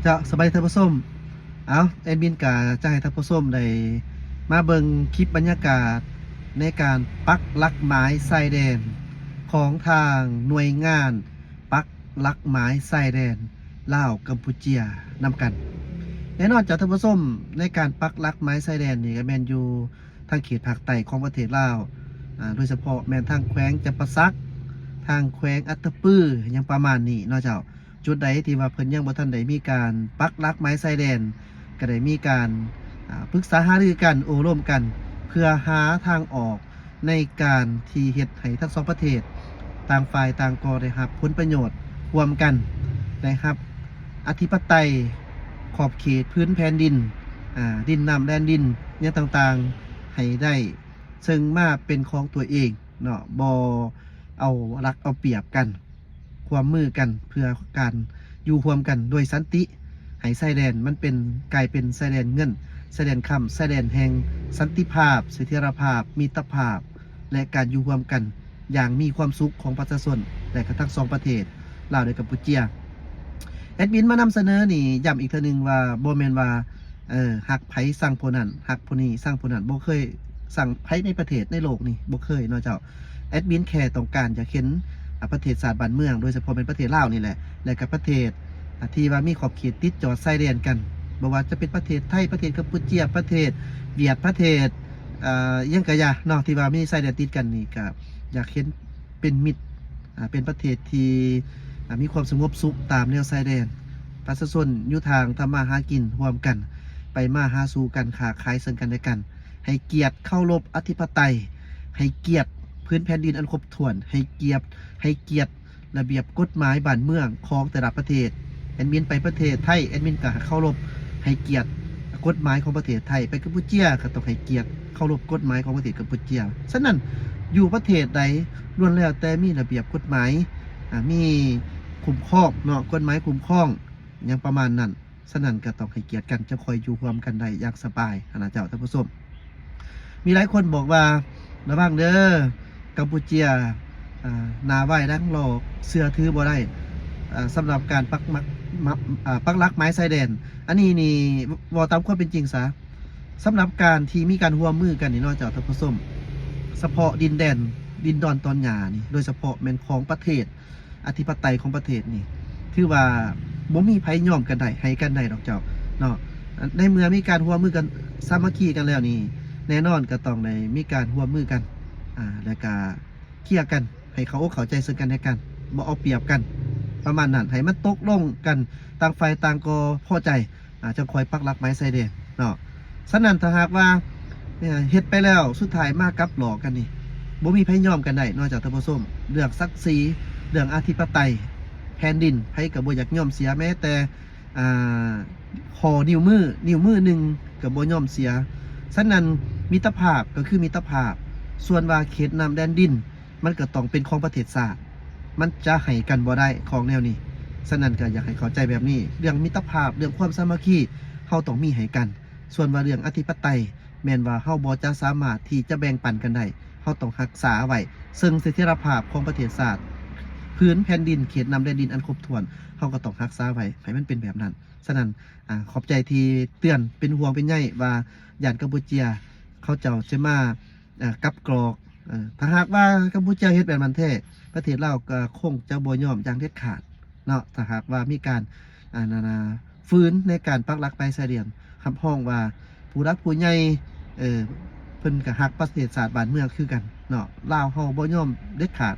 ເຈົ້າ ສະບາຍດີທ່ານຜູ້ຊົມ. ເອົາ ແອດມິນກະຈະໃຫ້ທ່ານຜູ້ຊົມໄດ້ມາເບິ່ງຄລິບບັນຍາກາດໃນການປັກຫຼັກໝາຍຊາຍແດນຂອງທາງໜ່ວຍງານປັກຫຼັກໝາຍຊາຍແດນລາວກຳປູເຈຍນຳກັນ. ແນ່ນອນເຈົ້າທ່ານຜູ້ຊົມ, ໃນການປັກຫຼັກໝາຍຊາຍແດນນີ້ກະແມ່ນຢູ່ທາງເຂດພາກໃຕ້ຂອງປະເທດລາວ, ອາ ໂດຍສະເພາະແມ່ນທາງແຂວງຈຳປາສັກ, ທາງແຂວງອັດຕະປື ຫຍັງປະມານນີ້ເນາະເຈົ້າ. ຈຸດໃດທີ່ວ່າເພິ່ນຍັງບໍ່ທັນໄດ້ມີການປັກຫຼັກໝາຍຊາຍແດນ ກໍໄດ້ມີການ ອາ ປຶກສາຫາລືກັນ, ໂອ້ລົມກັນ ເພື່ອຫາທາງອອກໃນການທີ່ເຮັດໃຫ້ທັງສອງປະເທດ ຕ່າງຝ່າຍຕ່າງກໍໄດ້ຮັບຜົນປະໂຫຍດຮ່ວມກັນ, ໄດ້ຮັບອະທິປະໄຕຂອບເຂດພື້ນແຜ່ນດິນ, ອາ ດິນນ້ຳແດນດິນຫຍັງຕ່າງໆໃຫ້ໄດ້ ເຊິ່ງມາເປັນຂອງຕົວເອງເນາະ, ບໍ່ເອົາລັດເອົາປຽບກັນ. ຮ່ວມມືກັນເພື່ອການຢູ່ຮ່ວມກັນໂດຍສັນຕິ, ໃຫ້ຊາຍແດນມັນເປັນ ກາຍເປັນຊາຍແດນເງິນ, ຊາຍແດນຄຳ, ຊາຍແດນແຫ່ງສັນຕິພາບ, ສະຖຽນລະພາບ, ມິດຕະພາບ ແລະ ການຢູ່ຮ່ວມກັນຢ່າງມີຄວາມສຸກຂອງປະຊາຊົນ ແລະ ກະທັງສອງປະເທດ ລາວ ແລະ ກຳປູເຈຍ. ແອດມິນມານຳສະເໜີນີ້ ຢ້ຳອີກເທື່ອໜຶ່ງວ່າ ບໍ່ແມ່ນວ່າ ເອີ ຮັກໃຜຊັງຜູ້ນັ້ນ, ຮັກຜູ້ນີ້ຊັງຜູ້ນັ້ນ, ບໍ່ເຄີຍຊັງໃຜໃນປະເທດໃນໂລກນີ້, ບໍ່ເຄີຍເນາະເຈົ້າ. ແອດມິນແຄ່ຕ້ອງການຢາກເຫັນ ອາ ປະເທດຊາດບ້ານເມືອງ, ໂດຍສະເພາະແມ່ນປະເທດລາວນີ້ແຫຼະ ແລະ ກະປະເທດ ອາ ທີ່ວ່າມີຂອບເຂດຕິດຈອດຊາຍແດນກັນ, ບໍ່ວ່າຈະເປັນປະເທດໄທ, ປະເທດກຳປູເຈຍ, ປະເທດຫວຽດ, ປະເທດ ອາ ຫຍັງກະຢ່າເນາະ, ທີ່ວ່າມີຊາຍແດນຕິດກັນນີ້ ກະຢາກເຫັນ ເປັນມິດ ອາ ເປັນປະເທດທີ່ ອາ ມີຄວາມສະຫງົບສຸກຕາມແນວຊາຍແດນ, ປະຊາຊົນຢູ່ທາງທຳມາຫາກິນຮ່ວມກັນ, ໄປມາຫາສູ່ກັນ, ຄ້າຂາຍເຊິ່ງກັນແລະກັນ, ໃຫ້ກຽດເຄົາລົບອະທິປະໄຕ, ໃຫ້ກຽດພື້ນແຜ່ນດິນອັນຄົບຖ້ວນ, ໃຫ້ກຽດ ໃຫ້ກຽດລະບຽບກົດໝາຍບ້ານເມືອງຂອງແຕ່ລະປະເທດ. ແອດມິນໄປປະເທດໄທ, ແອດມິນກໍເຄົາລົບ ໃຫ້ກຽດກົດໝາຍຂອງປະເທດໄທ, ໄປກຳປູເຈຍກໍຕ້ອງໃຫ້ກຽດເຄົາລົບກົດໝາຍຂອງປະເທດກຳປູເຈຍ. ສະນັ້ນ ຢູ່ປະເທດໃດລ້ວນແລ້ວແຕ່ມີລະບຽບກົດໝາຍ ອາ ມີຄຸ້ມຄອງເນາະ, ກົດໝາຍຄຸ້ມຄອງຫຍັງປະມານນັ້ນ. ສະນັ້ນກໍຕ້ອງໃຫ້ກຽດກັນ ຈະຄ່ອຍຢູ່ຮ່ວມກັນໄດ້ຢ່າງສະບາຍຫັ້ນນະເຈົ້າທ່ານຜູ້ຊົມ. ມີຫຼາຍຄົນບອກວ່າ ລະວັງເດີ ກຳປູເຈຍ ອາ ໜ້າວາຍດັງຫຼອກ ເຊື່ອຖືບໍ່ໄດ້ ອາ ສຳລັບການປັກໝັກ ມະ ອາ ປັກຫຼັກໝາຍຊາຍແດນ. ອັນນີ້ນີ້ ເວົ້າຕາມຄວາມເປັນຈິງຊະ, ສຳລັບການທີ່ມີການຮ່ວມມືກັນນີ້ເນາະເຈົ້າທ່ານຜູ້ຊົມ, ສະເພາະດິນແດນ ດິນດອນຕອນຫຍ້ານີ້ ໂດຍສະເພາະແມ່ນຂອງປະເທດ ອະທິປະໄຕຂອງປະເທດນີ້ ຖືວ່າບໍ່ມີໃຜຍອມກັນໄດ້ ໃຫ້ກັນໄດ້ດອກເຈົ້າເນາະ. ໃນເມື່ອມີການຮ່ວມມືກັນ ສາມັກຄີກັນແລ້ວນີ້ ແນ່ນອນກໍຕ້ອງໄດ້ມີການຮ່ວມມືກັນ ອາ ແລ້ວກະເຄຍກັນ ໃຫ້ເຂົ້າອົກເຂົ້າໃຈເຊິ່ງກັນແລະກັນ, ບໍ່ເອົາປຽບກັນ ປະມານນັ້ນ, ໃຫ້ມັນຕົກລົງກັນ ຕ່າງຝ່າຍຕ່າງກໍພໍໃຈ ອາ ຈັ່ງຄ່ອຍປັກຫຼັກໝາຍຊາຍແດນເນາະ. ສະນັ້ນ ຖ້າຫາກວ່າ ເອີ ເຮັດໄປແລ້ວ ສຸດທ້າຍມາກັບຫຼອກກັນນີ້ ບໍ່ມີໃຜຍອມກັນໄດ້ເນາະເຈົ້າທ່ານຜູ້ຊົມ. ເລື່ອງສັກສີ ເລື່ອງອະທິປະໄຕແຜ່ນດິນ ໃຜກໍບໍ່ຢາກຍອມເສຍ ແມ້ແຕ່ ອາ ຂໍ້ນິ້ວມື ນິ້ວມືໜຶ່ງກໍບໍ່ຍອມເສຍ. ສະນັ້ນ ມິດຕະພາບກໍຄືມິດຕະພາບ, ສ່ວນວ່າເຂດນ້ຳແດນດິນ ມັນກໍຕ້ອງເປັນຂອງປະເທດຊາດ, ມັນຈະໃຫ້ກັນບໍ່ໄດ້ຂອງແນວນີ້. ສະນັ້ນກໍຢາກໃຫ້ເຂົ້າໃຈແບບນີ້, ເລື່ອງມິດຕະພາບ ເລື່ອງຄວາມສາມັກຄີ ເຮົາຕ້ອງມີໃຫ້ກັນ. ສ່ວນວ່າເລື່ອງອະທິປະໄຕ ແມ່ນວ່າເຮົາບໍ່ຈະສາມາດທີ່ຈະແບ່ງປັນກັນໄດ້, ເຮົາຕ້ອງຮັກສາໄວ້ ເຊິ່ງສະຖຽນລະພາບຂອງປະເທດຊາດ, ພື້ນແຜ່ນດິນ, ເຂດນ້ຳແດນດິນອັນຄົບຖ້ວນ, ເຮົາກໍຕ້ອງຮັກສາໄວ້ໃຫ້ມັນເປັນແບບນັ້ນ. ສະນັ້ນ ອາ ຂອບໃຈທີ່ເຕືອນ, ເປັນຫ່ວງເປັນໃຍວ່າ ຢ້ານກຳປູເຈຍເຂົາເຈົ້າຈະມາ ເອີ ກັບກອກ. ເອີ ຖ້າຫາກວ່າກຳປູເຈຍເຮັດແບບນັ້ນແທ້, ປະເທດລາວກໍຄົງຈະບໍ່ຍອມຢ່າງເດັດຂາດເນາະ. ຖ້າຫາກວ່າມີການ ອັນນັ້ນນະ ຝືນໃນການປັກຫຼັກໄປຊາຍແດນ, ຮັບຮອງວ່າຜູ້ຫຼັກຜູ້ໃຫຍ່ ເອີ ເພິ່ນກໍຮັກປະເທດຊາດບ້ານເມືອງຄືກັນເນາະ. ລາວເຮົາບໍ່ຍອມເດັດຂາດ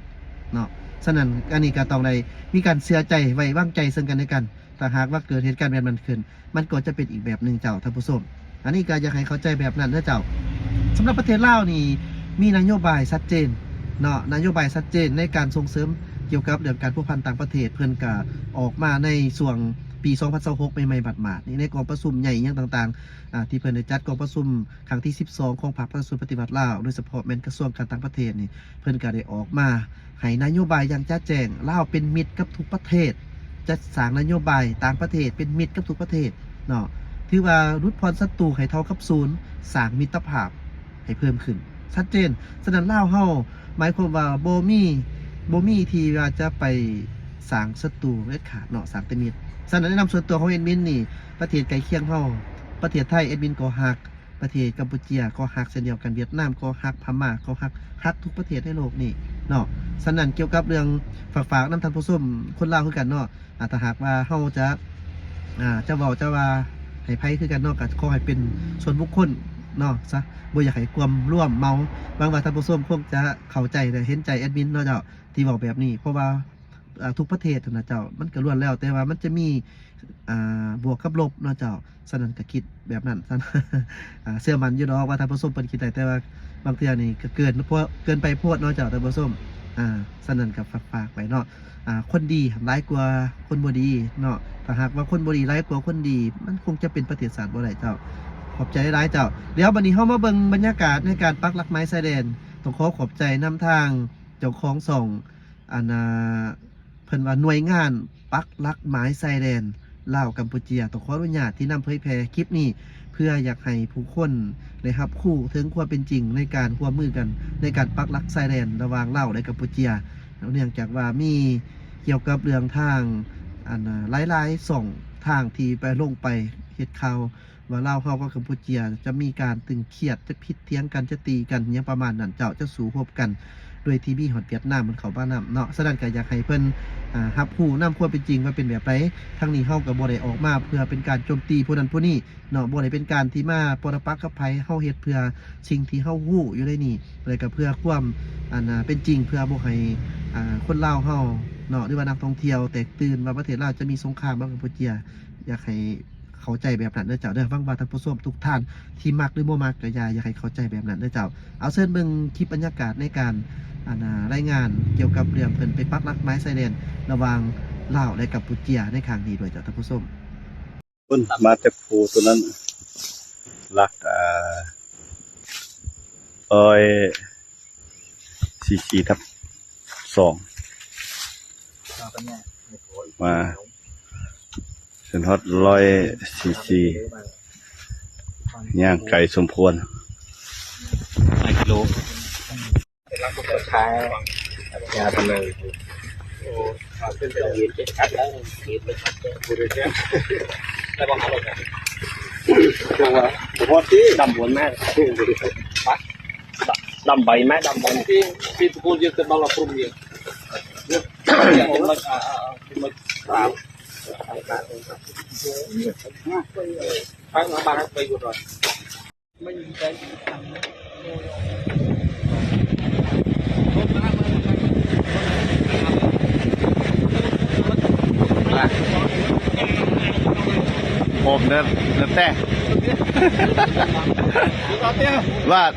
ເນາະ. ສະນັ້ນ ອັນນີ້ກໍຕ້ອງໄດ້ມີການເຊື່ອໃຈໄວ້ວາງໃຈເຊິ່ງກັນແລະກັນ. ຖ້າຫາກວ່າເກີດເຫດການແບບນັ້ນຂຶ້ນ, ມັນກໍຈະເປັນອີກແບບໜຶ່ງເຈົ້າທ່ານຜູ້ຊົມ. ອັນນີ້ກໍຢາກໃຫ້ເຂົ້າໃຈແບບນັ້ນເດີເຈົ້າ. ສຳລັບປະເທດລາວນີ້ ມີນະໂຍບາຍຊັດເຈນເນາະ, ນະໂຍບາຍຊັດເຈນໃນການສົ່ງເສີມກ່ຽວກັບເລື່ອງການພົວພັນຕ່າງປະເທດ. ເພິ່ນກະອອກມາໃນຊ່ວງປີສອງພັນຊາວຫົກ ໃໝ່ໆ ໝາດໆ ນີ້ ໃນກອງປະຊຸມໃຫຍ່ຫຍັງຕ່າງໆ ອາ ທີ່ເພິ່ນໄດ້ຈັດກອງປະຊຸມຄັ້ງທີສິບສອງ ຂອງພັກປະຊາຊົນປະຕິວັດລາວ, ໂດຍສະເພາະແມ່ນກະຊວງການຕ່າງປະເທດນີ້ ເພິ່ນກະໄດ້ອອກມາ ໃຫ້ນະໂຍບາຍຢ່າງຈະແຈ້ງ, ລາວເປັນມິດກັບທຸກປະເທດ, ຈັດສ້າງນະໂຍບາຍຕ່າງປະເທດເປັນມິດກັບທຸກປະເທດເນາະ, ຖືວ່າຫຼຸດຜ່ອນສັດຕູໃຫ້ເທົ່າກັບສູນ, ສ້າງມິດຕະພາບໃຫ້ເພີ່ມຂຶ້ນ ຊັດເຈນ. ສະນັ້ນ ລາວເຮົາໝາຍຄວາມວ່າບໍ່ມີ, ບໍ່ມີທີ່ວ່າຈະໄປ ສ້າງສັດຕູເດັດຂາດເນາະ, ສ້າງແຕ່ມິດ. ສະນັ້ນ ແນະນຳສ່ວນຕົວຂອງແອດມິນນີ້ ປະເທດໃກ້ຄຽງເຮົາ, ປະເທດໄທແອດມິນກໍຮັກ, ປະເທດກຳປູເຈຍກໍຮັກເຊັ່ນດຽວກັນ, ຫວຽດນາມກໍຮັກ, ພະມ້າກໍຮັກ, ຮັກທຸກປະເທດໃນໂລກນີ້ເນາະ. ສະນັ້ນ ກ່ຽວກັບເລື່ອງ ຝາກ, ຝາກນຳທ່ານຜູ້ຊົມຄົນລາວຄືກັນເນາະ, ອາ ຖ້າຫາກວ່າເຮົາຈະ ອາ ຈະເວົ້າຈະວ່າໃຫ້ໃຜຄືກັນເນາະ, ກໍຂໍໃຫ້ເປັນສ່ວນບຸກຄົນເນາະຊະ, ບໍ່ຢາກໃຫ້ກວມລວມເໝົາ. ຫວັງວ່າທ່ານຜູ້ຊົມຄົງຈະເຂົ້າໃຈ ແລະ ເຫັນໃຈແອດມິນເນາະເຈົ້າ ທີ່ເວົ້າແບບນີ້, ເພາະວ່າ ອາ ທຸກປະເທດຫັ້ນນະເຈົ້າ ມັນກໍລ້ວນແລ້ວແຕ່ວ່າມັນຈະມີ ອາ ບວກກັບລົບເນາະເຈົ້າ. ສະນັ້ນກໍຄິດແບບນັ້ນ ອາ ເຊື່ອໝັ້ນຢູ່ດອກວ່າທ່ານຜູ້ຊົມເພິ່ນຄິດໄດ້, ແຕ່ວ່າບາງເທື່ອນີ້ກໍເກີນ ເກີນໄປໂພດເນາະເຈົ້າ ທ່ານຜູ້ຊົມ. ອາ ສະນັ້ນກໍຝາກ ຝາກໄວ້ເນາະ, ອາ ຄົນດີຫຼາຍກວ່າຄົນບໍ່ດີເນາະ. ຖ້າຫາກວ່າຄົນບໍ່ດີຫຼາຍກວ່າຄົນດີ ມັນຄົງຈະເປັນປະເທດຊາດບໍ່ໄດ້ເຈົ້າ. ຂອບໃຈຫຼາຍໆເຈົ້າ. ແລ້ວບັດນີ້ເຮົາມາເບິ່ງບັນຍາກາດໃນການປັກຫຼັກໝາຍຊາຍແດນ. ຕ້ອງຂໍຂອບໃຈນຳທາງເຈົ້າຂອງຊ່ອງ ອັນ ອາ ເພິ່ນວ່າໜ່ວຍງານປັກຫຼັກໝາຍຊາຍແດນລາວກຳປູເຈຍ. ຕ້ອງຂໍອະນຸຍາດທີ່ນຳເຜີຍແຜ່ຄລິບນີ້ ເພື່ອຢາກໃຫ້ຜູ້ຄົນໄດ້ຮັບຮູ້ເຖິງຄວາມເປັນຈິງໃນການຮ່ວມມືກັນໃນການປັກຫຼັກຊາຍແດນລະຫວ່າງລາວ ແລະ ກຳປູເຈຍ, ເນື່ອງຈາກວ່າມີກ່ຽວກັບເລື່ອງທາງ ອັນ ອາ ຫຼາຍໆຊ່ອງທາງທີ່ໄປລົງໄປເຮັດຂ່າວ ວ່າລາວເຮົາກັບກຳປູເຈຍຈະມີການຕຶງຄຽດ, ຈະຜິດຖຽງກັນ, ຈະຕີກັນ ຫຍັງປະມານນັ້ນເຈົ້າ, ຈະສູ້ຮົບກັນ ໂດຍທີ່ມີຮອດຫວຽດນາມມັນເຂົ້າມານຳເນາະ. ສະນັ້ນກໍຢາກໃຫ້ເພິ່ນ ອາ ຮັບຮູ້ນຳຄວາມເປັນຈິງວ່າເປັນແບບໃດ. ທາງນີ້ເຮົາກໍບໍ່ໄດ້ອອກມາເພື່ອເປັນການໂຈມຕີຜູ້ນັ້ນຜູ້ນີ້ເນາະ, ບໍ່ໄດ້ເປັນການທີ່ມາປໍລະປັກກັບໃຜ, ເຮົາເຮັດເພື່ອສິ່ງທີ່ເຮົາຮູ້ຢູ່ໃນນີ້ ແລະ ກໍເພື່ອຄວາມ ອັນ ອາ ເປັນຈິງ, ເພື່ອບໍ່ໃຫ້ ອາ ຄົນລາວເຮົາເນາະ ຫຼືວ່ານັກທ່ອງທ່ຽວແຕກຕື່ນວ່າປະເທດລາວຈະມີສົງຄາມກັບກຳປູເຈຍ. ຢາກໃຫ້ ເຂົ້າໃຈແບບນັ້ນເດີເຈົ້າເດີ. ຫວັງວ່າທ່ານຜູ້ຊົມທຸກທ່ານທີ່ມັກ ຫຼື ບໍ່ມັກກໍຢ່າ ຢາກໃຫ້ເຂົ້າໃຈແບບນັ້ນເດີເຈົ້າ. ເອົາ ເຊີນເບິ່ງຄລິບບັນຍາກາດໃນການ ອັນ ລາຍງານກ່ຽວກັບເລື່ອງເພິ່ນໄປປັກຫຼັກໝາຍຊາຍແດນລະຫວ່າງລາວ ແລະ ກຳປູເຈຍໃນຄັ້ງນີ້ດ້ວຍເຈົ້າທ່ານຜູ້ຊົມ. ເພິ່ນມາແຕ່ພູຕົວນັ້ນ ຫຼັກ ອາ ຮ້ອຍສີ່ສິບສີ່ທັບສອງ ມາ ຈົນຮອດຮ້ອຍສີ່ສິບສີ່ ຍ່າງໄກສົມຄວນ ຫຼາຍກິໂລ. ດຳບົນມາກ ດຳໃບມາກ ດຳບົນ ທີ່ ທີ່ຕະໂກນເຍອະ ແຕ່ບາງລະພຣມເຍອະ. ໂຮມເນີ ເນີແຕ້ ບາດ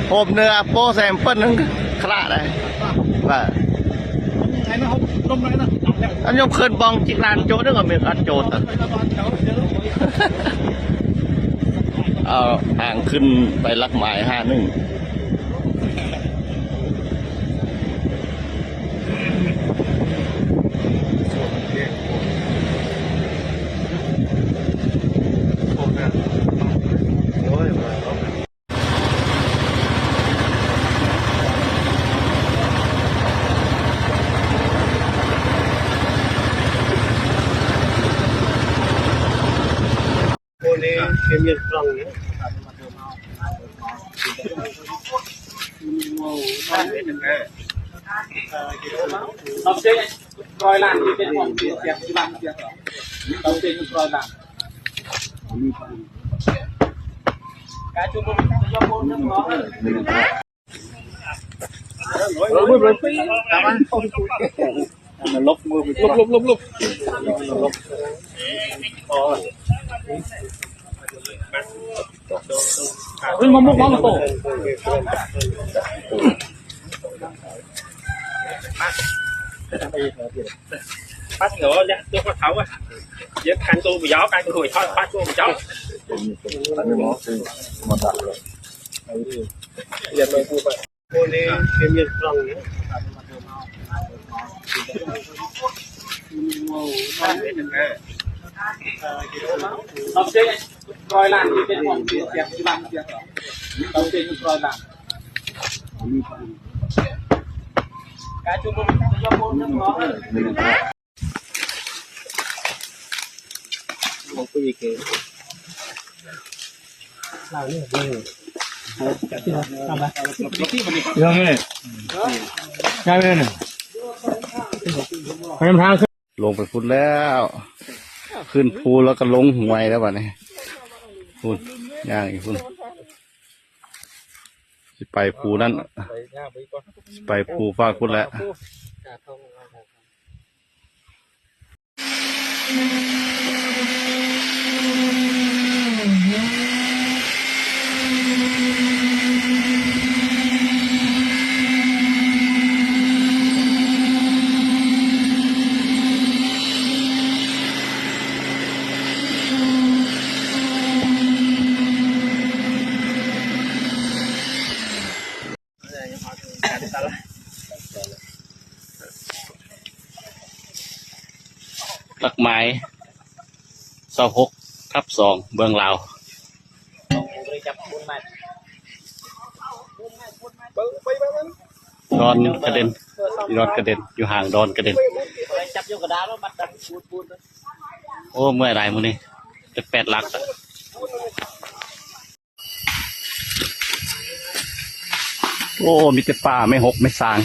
ໂຮມເນີອາໂປແຊມເປິ້ນນັ້ນຄະລະໄດ໋ ບາດ ອັນຍົມເຂີນບອງຈິກລານໂຈດ ກໍມີອັນໂຈດ ເອົາທາງຂຶ້ນໄປຫຼັກໝາຍຫ້າໜຶ່ງ. ເ ລງໄປພຸ້ນແລ້ວ ຂຶ້ນພູແລ້ວກໍລົງຫ້ວຍແລ້ວບັດນີ້ ພຸ້ນ ຍ່າງອີກພຸ້ນ ຊິໄປພູນັ້ນ ຊິໄປພູຟາກພຸ້ນແຫຼະ. ຫຼັກໝາຍຊາວຫົກທັບສອງ ເບື້ອງລາວ ດອນກະເດັນ ດອນກະເດັນ ຢູ່ຫ່າງດອນກະເດັນ. ໂອ້ ເມື່ອຍຫຼາຍມື້ນີ້ ຈະແປດຫຼັກລະ. ໂອ້ ມີແຕ່ປ່າ ໄມ້ຫົກ ໄມ້ສາງ.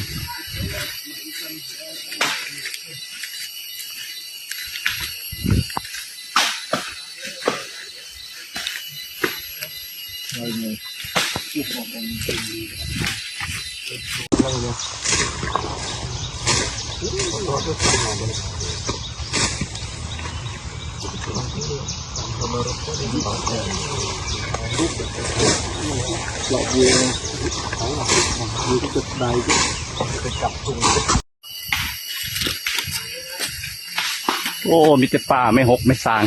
ໂອ້ ມີແຕ່ປ່າ ໄມ້ຫົກ ໄມ້ສາງ.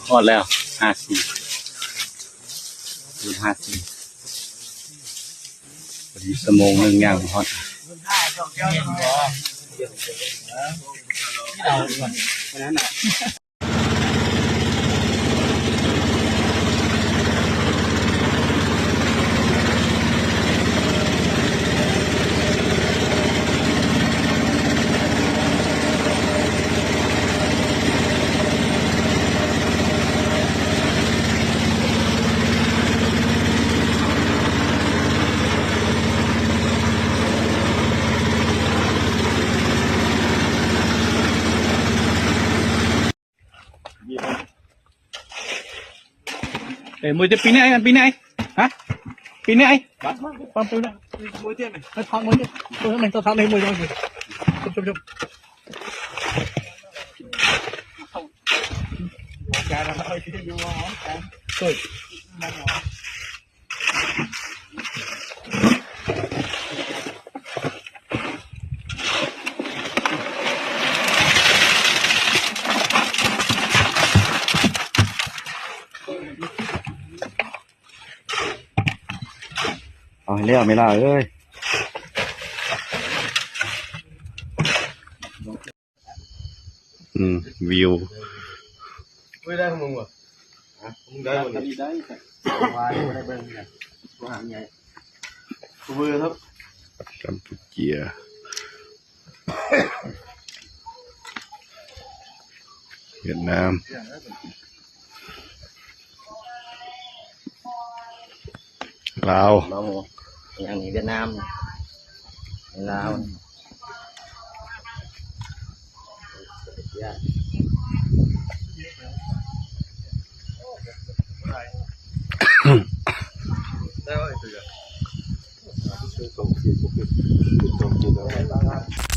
ຮອດແລ້ວ ຫ້າສີ່ ຢູ່ຫ້າສີ່ ພໍດີຊົ່ວໂມງໜຶ່ງຍ່າງຮອດ. ເອີ ມວຍຈະປີນໄດ້ ປີນໄດ້ ຮະ ປີນໄດ້ ມວຍເຕຍ ມວຍເຕຍ ມວຍເຕຍ ມວຍເຕຍ. ເອົາໃຫ້ແລ້ວແມ່ລ່າເອີຍ. ອືມ ວິວ ເຮີ້ຍ ໄດ້ຂອງມຶງຫວາ? ຮະ ຂອງມຶງໄດ້ບໍ່ນີ້? ໄດ້ ໄດ້ ບໍ່ໄດ້ເບິ່ງນະ ໂທຫາແມ່ໃຫຍ່ ເວີຄັບ ກຳປູເຈຍ ຫວຽດນາມ ລາວ ລາວ ຫຍັງນີ້ ຫວຽດນາມ ລາວ. ໄດ້ບໍ່ ໄດ້ບໍ່?